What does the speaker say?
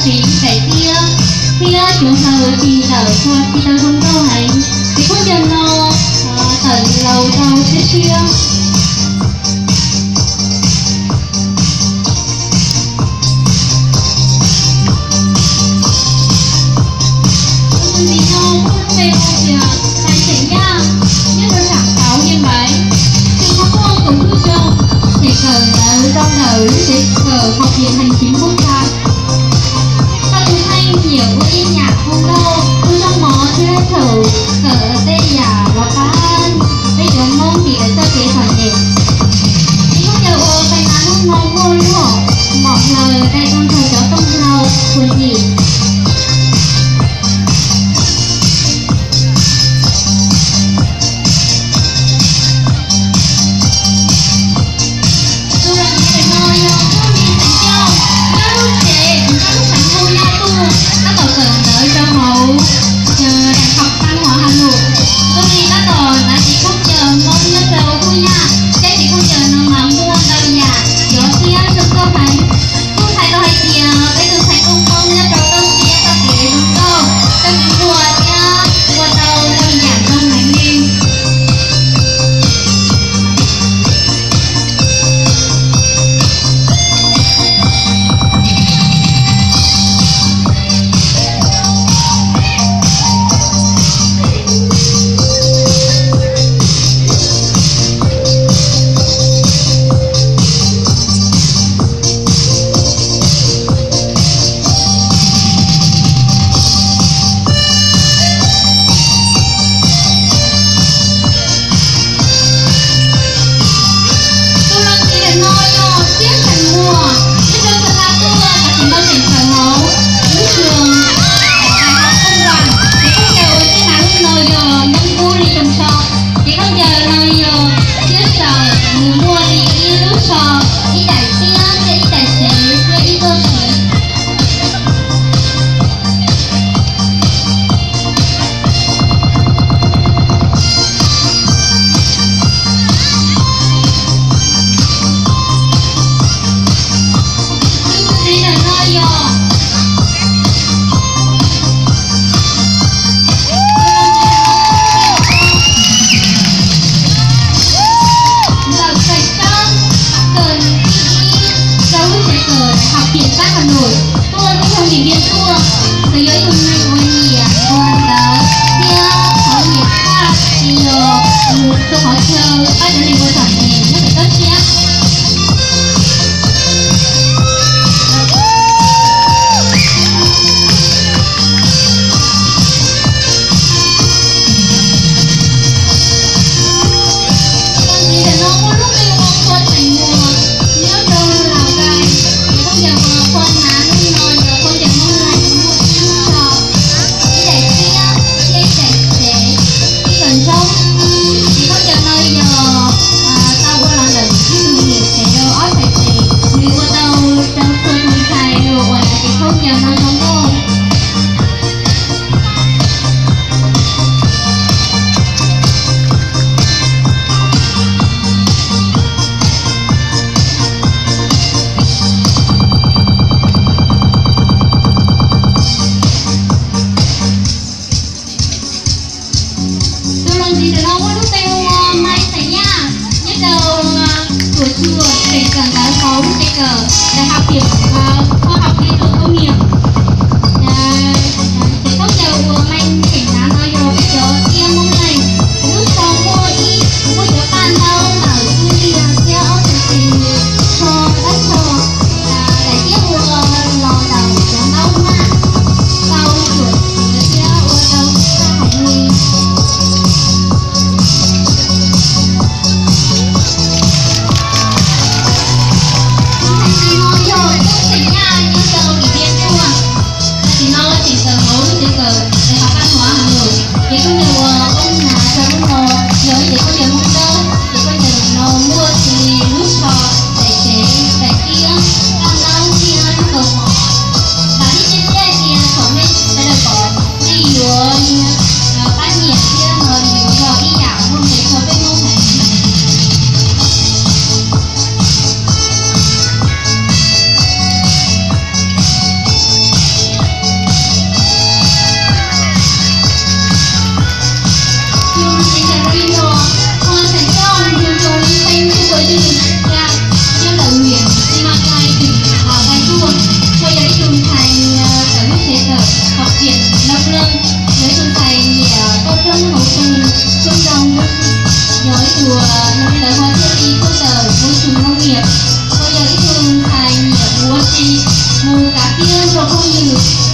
txiv daim tiab thiab cov hlau tsis tawm txog tsis tau zoo nkauj heev, ces khaub ncaws no tawm laus rau siab siab. Tus ntxiv no muaj lub npe hu tias Tais Xeem Yaj, nyob rau Sam Tauv, Nyiaj Npaiv. Nws muaj kaum lub xyoo, tseem kawm ntawv rau ntawm lub tsev kawm hauv Piav Hees Xiv Pub Tha. Koj tus kheej nyiam ua ib yam hu nkauj, ua zoo mov thiab thaum kawm tej yam los pab peb cov Hmoob tim lawv txoj kev txom nyem. Txiv khaub ncaws uas pais nas hnub no muaj lub hom mom hlaws dai rau nrog cov tooj hlau txuas ntxim. Tus los ntxiv ntawm no yog Tub Lis Xeem Coj, nyob lub tsev, nyob lub xeev Hub Yaj Tuj, tab tom kawm ntawv rau hauv Đại học Văn hóa Hà Nội. Tub Lis tab tom hnav txiv khaub ncaws Hmoob nyob rau Hub Yaj, thiab txiv khaub ncaws no mas muaj ntau yam cov thiab zoo nkauj heev. Kuj hais tau hais tias peb tus ntxhais koob Hmoob nyob rau Toj Siab txoj kev zoo nkauj, txoj kev nquag thiab ua tau ntau yam zoo heev li. Tus los ntxiv ntawm no yog Siab Xeem Muas, nyob rau Xeem Las Tuaj, tab sis npaj xeem Xeem Hauv, lub trường Đại học Công đoàn. Txiv khaub ncaws uas Siab hnav hnub no yog Hmoob Kub Lis Toos Tsho. Txiv khaub ncaws no yog Siab Xeem, nws muaj li ib lub tsho, ib daim tiab thiab ib daim tsev thiab ib txoj siv. Tus ntxiv ntawm no yog Ntxawm Xeem Tsab, kawm thib ib rau lub tsev kawm Đại học Kiểm sát Hà Nội, tuaj teb chaws Điện Biên tuaj. Nws yog ib tug neeg uas nyiam ua ntawv thiab thov nyiam tshaj, ces yog mus rau qhov chaw pab cov neeg uas txom nyem nyob pem toj siab. Tus ntxiv ntawm no muaj lub npe hu ua Qhua Xeem Muas, nyob rau Lào Cai. Txiv khaub ncaws uas Qhua hnav hnub no yog khaub ncaws Hmoob Laj, muaj ib lub tsho, ib daim tiab thiab ib daim tsev, ib daim ntxhoob. Txiv khaub ncaws no yog tau ua los ntawm ib tug niam tsev rau ob txhais tes, nws ua tau rau txhua tus ntxhais uas hnav txiv khaub ncaws no zoo nkauj. Tus los ntxiv ntawm no muaj lub npe hu ua Maiv Xeem Yaj, nyob rau Tuam Tsuas, tseem kawm ntawv hauv lub tsev kawm Đại học Kiểm, khoa học kỹ thuật công nghiệp. Txiv khaub ncaws uas Maiv Xeem hnav no yog peb cov tiab Hmoob Leej. Lub tsho muaj ib, muaj cov paj ntaub ntawm tub ntiag thiab ob txhais tes, tsho dab tsho, daim tiab ua los ntawm cov ntaub maj, tau ruam siav thiab ua rau sab heev li. Tus ntxiv no yog Tub Xeem Yaj, nyob Mus xav txiab rau phooj ywg.